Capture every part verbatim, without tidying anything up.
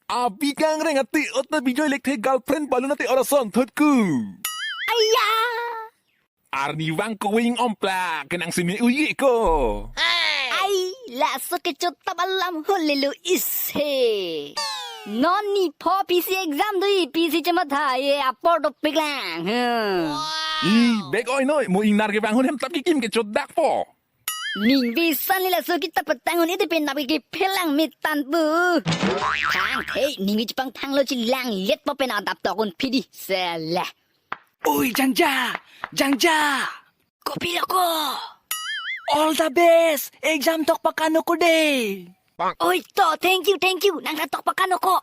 Abi kangreng ate ota bijoi lekthe girlfriend balun ate orason thotku. Aya! Arnivang ko wing ompla kenang simi uye ko. Ai, laso kechotap alam holelo isi. Non ni pho P C exam do-i, P C chematha ye apor dopik lang. Hmm. I, bek oi noi, mo ingnar kevang hun hem tap kikim kechot dak po. Ning bisan ni laso kita petang un ite penap ke phelang mitan pu. Thang the ning bi chepangthang lo chelang let po pen adap tokun phidi. Sele. Oi, Jangja, Jangja. Kopilo ko? All the best. Exam tok pakano ko de. Oi, to, thank you, thank you. Nang tok pakano ko.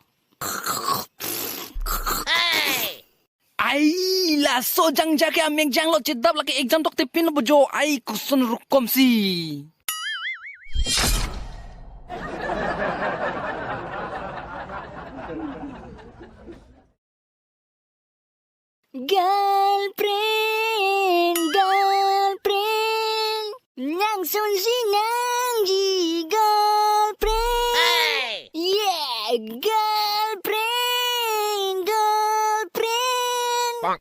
Ai, laso Jangja ke amek janglo chedap lake exam tok te pin lo bojo. Ai, koson rukom si. Girlfriend, girlfriend, nang sonsi nangji girlfriend. Hey! Yeah, girlfriend, girlfriend.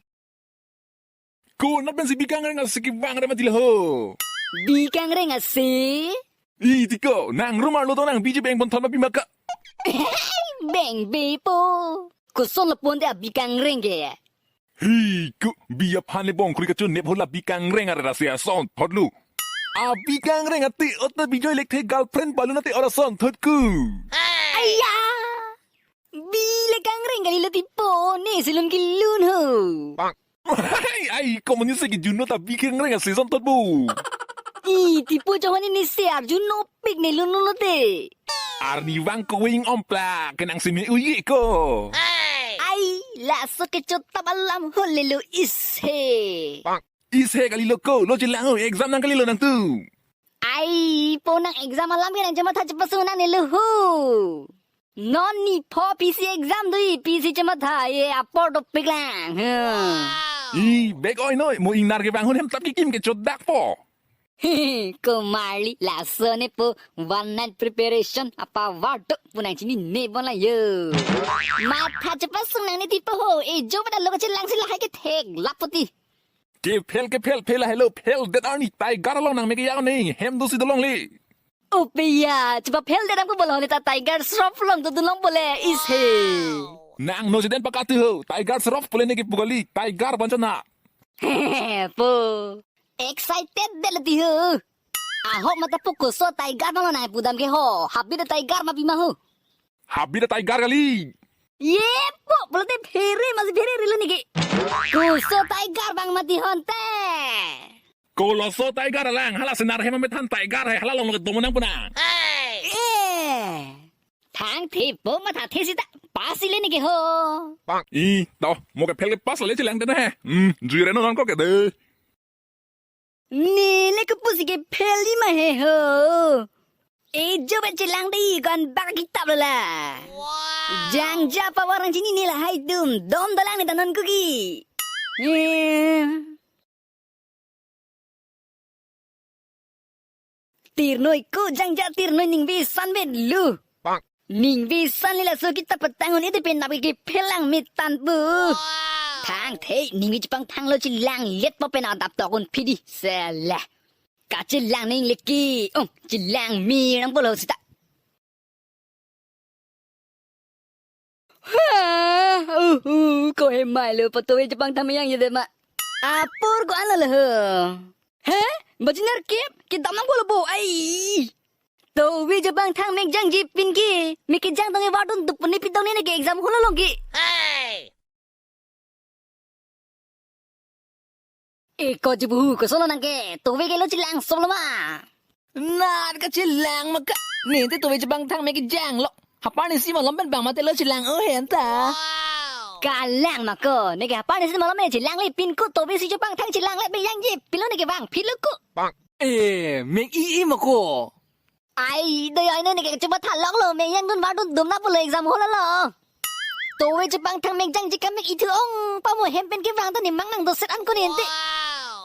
Ko na pensi bi kangreng ase kevang re mati lo ho. Bi kangreng ase? Iti ko, nang rumar lo to nang biji beng pon thon ma bi maka. Beng be po. Koson lo pon te abi kangreng ke. Hi, ku bi aphan le bong kuri kachun nep hola bi kangreng are rasi ason thotlu. Abi kangreng ate ota bijoi lekthe girlfriend balun ate orason thotku. Aya! Bi le kangreng kali lo tipo, ne silun kilun ho. Ai, ai, komunisi ke juno ta bi kangreng ase son tot bu. I, tipo chonghoni ni se arjuno pik ne lun lo te. Arnivang ko wing ompla kenang simi uye ko. Ai, laso kechotap alam holelo isi. Isi kali lo ko, lo chelang ho, exam nang kali lo nangtum. Ai, po nang exam alam ke nang chematha chepasung nangne lo ho. Non ni pho P C exam do-i, P C chematha ye apor dopik lang. Hmm. I, bek oi noi, mo ingnar kevang hun hem tap kikim kechot dak po. Komarli laso ne po one night preparation apa wadu punang chinine bon la yo. Matha chepasung nangne tipo ho, e jo pada lo kachelang si lahai ke theklap poti. Ke phel ke phel phel helo phel det arni Tiger along nang meke yau ne hem do si dolongle. Opeya, chepaphel det nang pu bolo ne ta Tiger Shroff along dodun long bole isi. Nang no jeden pakati ho, Tiger Shroff pule ne ke pu kali, Tiger banchana. Po. Excited det lo ti ho. Ahok mata po koso Tiger ma lo nang pudam ke ho, habit Tiger ma pima ho. Habit Tiger kali. Ye po, pulote phere, masi phere rilo niki. Koso Tiger bang mati honte. Koloso Tiger lang, hala senar hema methan Tiger hai, hala long domonang puna. Eh. Thang the po matha the sita, pass ile niki ho. I, to, mo ke phel ke pass le chelang tena he. Hmm, jui reno nang ko ke de. Nele kepusi ke phel di ma he ho. E jo ba chelang di kon bak kitap la. Jangja pa warang chini nila hai dum dom dalang ni tanon kuki. Hmm. Tirnoi ko Jangja tirnoi ning bisan bet lu. Ning bisan lila so kita petang un ite penap ke phelang mitan pu. Thang the ning bi chepangthang lo chelang let po pen adap tokun phidi. Sele. Kachelang ning leki. Oh, chelang mi nang polo sita. Ha, uh, uh, ko hemai lo po tove chepangthang meyang ye de ma. Apor ko-an lo ho. He? Bajinar kep? Kedam nang polo bo. Ai. Tove chepangthang mek jangji pin ke. Mek kejang tong e wardun dup puni pitong ne ke exam holo long ke. Hey. E ko jibu, koson lo nang ke, tove ke lo chelang sop lo ma. Nar kachelang maka. Ne te tove chepangthang mek kejang lo. Hapan isi malom pen bang mate lo chelang o hen ta. Kalang ma ko, ne ke hapan isi malom pen chelang le pin ko tove si chepangthang chelang le pen yangji pin lo ne ke bang pin lo ko. E, mek i i ma ko. Ai, doi ai no ne ke chepatha long lo, mek yangdun wardun dum na polo exam holo lo. Tove chepangthang mek jangji ka mek ithu ong, pamo hem pen kevang ta ne mang nang doset an ko nente.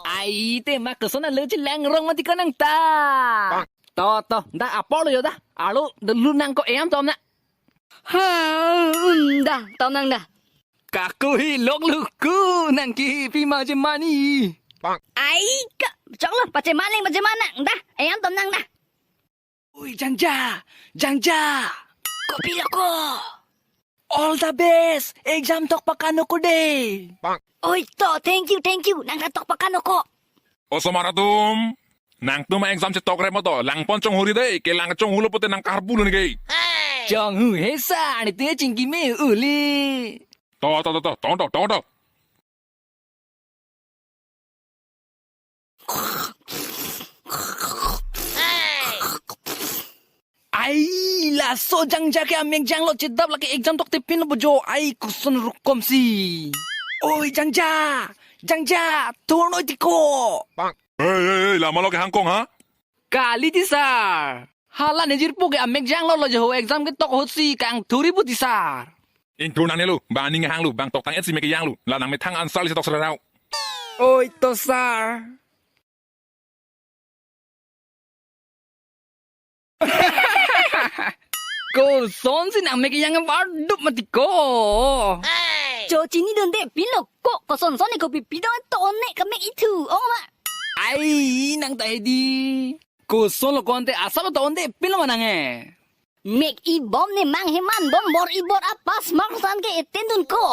Ai, te ma koson lo chelang rong mati ko nang ta. To, to, da apor lo yo da. Alo, de lu nang ko em tom na. Ha, um, da, tom nang da. Kaku hi lok luku nang ki pima je mani. Ai, ka, choklo, pache maning, pache manang da. Ayam tom nang da. Oi, Jangja, Jangja. Kopilo ko? All the best. Exam tok pakano ko de. Oi to, thank you, thank you. Nang tok pakano ko. Osomar atum, nangtum exam chetok rep ma to, langpon chonghu ri de, ke lang chonghulo pote nang karbu lo neke. Chonghu he sir, ne te chingki me uli. To, to, to, to, to, to, to, to. Ai, laso Jangja ke amek janglo chedap lake exam tok te pinlo bojo. Ai, koson rukom si. Oi, Jangja, Jangja, thurnoi tiko. Hey, hey, hey, lama lo ke hangkong, ha? Kali ti sir. Hala nejirpo ke amek janglo lo jo exam ketok ahut si kangthuri pu ti sir. Ingthur nang nelo, bang aning hanglo, bang toktang et si mek janglo, la nang methang answer lisi tok serarau. Oi to sir. Kosonsi nang mek jang vardup mati ko. Cho chinidunde pinlo ko, kosonson ne kopi pidon to ne kamek ithu ong ma. Ai, nang ta hedi. Kosonlo konte asal to onde pinlo ma nang e. Mek ibom ne mang heman bom bor-i bor a pass mark san ke etendun ko.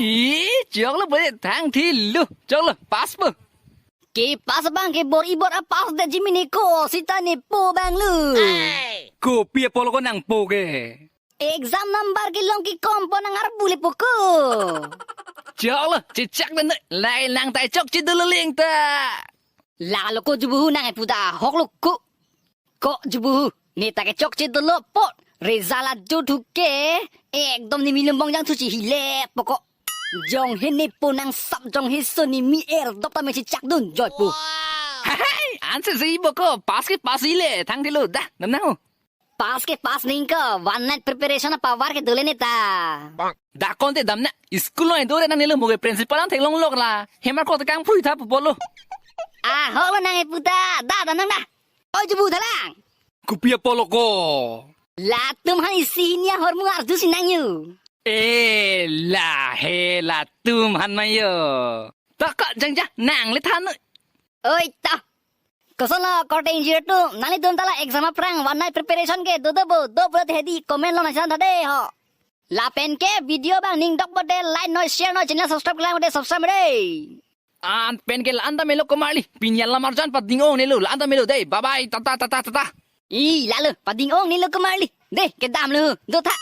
I, choklo bole thang thilu. Choklo, pass po. Ke pass bang ke bor-i bor a pass de jimine ko sita ne po bang lu. Kopi apotlo ko nangpo ke? Exam number kelong kekom po nang arbu le po ko. Choklo, chechak dan lai lang ta chokche dolo leng ta. Lalo ko jubuhu nang epu ta hoklo ko. Ko jubuhu, ne ta ke chokche dolo po. Result ajo thu ke ekdom ne milum bong jang thu chi hile po ko. Jong he ne po nang sap jong he so ne mi er dok ta me chechak dun joi po. Hai, anse si bo ko, pass ke pass ile, thang dilo da, nam nang ho. Pass ke pass ning ko, one night preparation a power ke dole ne ta. Da konte dam na, school lo dore nang nilo mo ke principal an theklong lok la. Hemar ko te kangphui tha pu polo. Ah, hoklo nang epu ta, da da nang da. Oi jubu thalang. Kopi apotlo ko? Latum han isi hini ahormu arju si nang yo. E la he latum han ma yo. Ta ka Jangja nang le than. Oi ta. Kosonlo korte injir tu, nanglitum ta la exam aphrang one night preparation ke dodo bo, do pulote hedi comment lo nang san thade ho. Lapen ke video bang ning dok pote like noi, share noi, channel subscribe kelang pote subscribe re. An pen ke la-an ta melo komarli, pini alam arjan pading ong nelo, la-an ta melo dei, bye bye, tata, tata, tata. I, lalo, pading ong nelo komarli, dei, kedam lo, do tha.